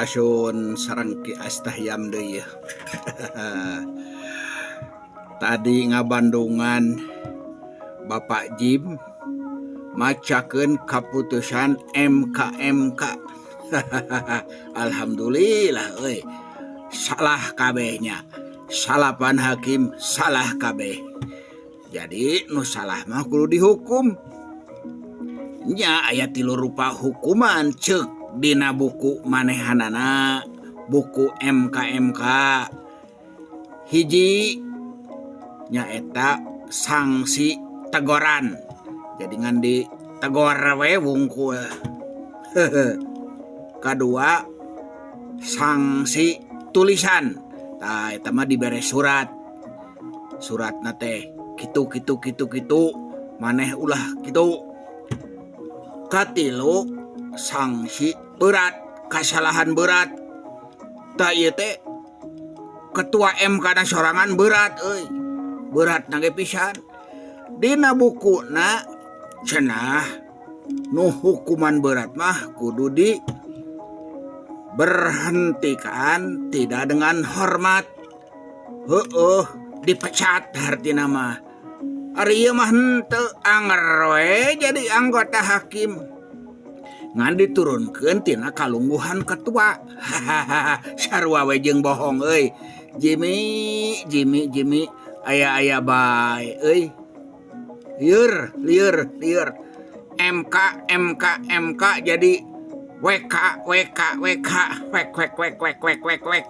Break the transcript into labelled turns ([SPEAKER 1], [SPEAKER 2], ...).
[SPEAKER 1] Sampurasun sareng Ki Astahyam deui. Tadi ngabandungan Bapak Jim macakeun kaputusan MKMK. Alhamdulillah euy. Salah kabeh nya. Salapan hakim salah kabeh. Jadi nu salah mah kudu dihukum. Nya aya tilu rupa hukuman ceuk dina buku manehanana, buku MKMK. Hiji nyaeta sanksi tegoran. Jadi ngan ditegor we wungkul. Kadua, sanksi tulisan. Tah, eta mah dibere surat. Suratna teh kitu kitu kitu kitu, maneh ulah kitu. Katilu, sanksi berat, kasalahan berat. Tah, ieu teh ketua MK na sorangan berat euy. Berat na ge pisan. Dina bukuna cenah nu hukuman berat mah kudu di berhentikan tidak dengan hormat. Heueuh, dipecat hartina mah. Ari ieu mah henteu, anger we jadi anggota hakim. Ngan diturunkeun tina kalungguhan ketua. Hahaha, sarua we jeung bohong euy. Jimmy, Jimmy, Jimmy, aya-aya bae euy. Lieur, lieur, lieur. MK, MK, MK jadi WK, WK, WK, wek wek wek wek wek wek wek.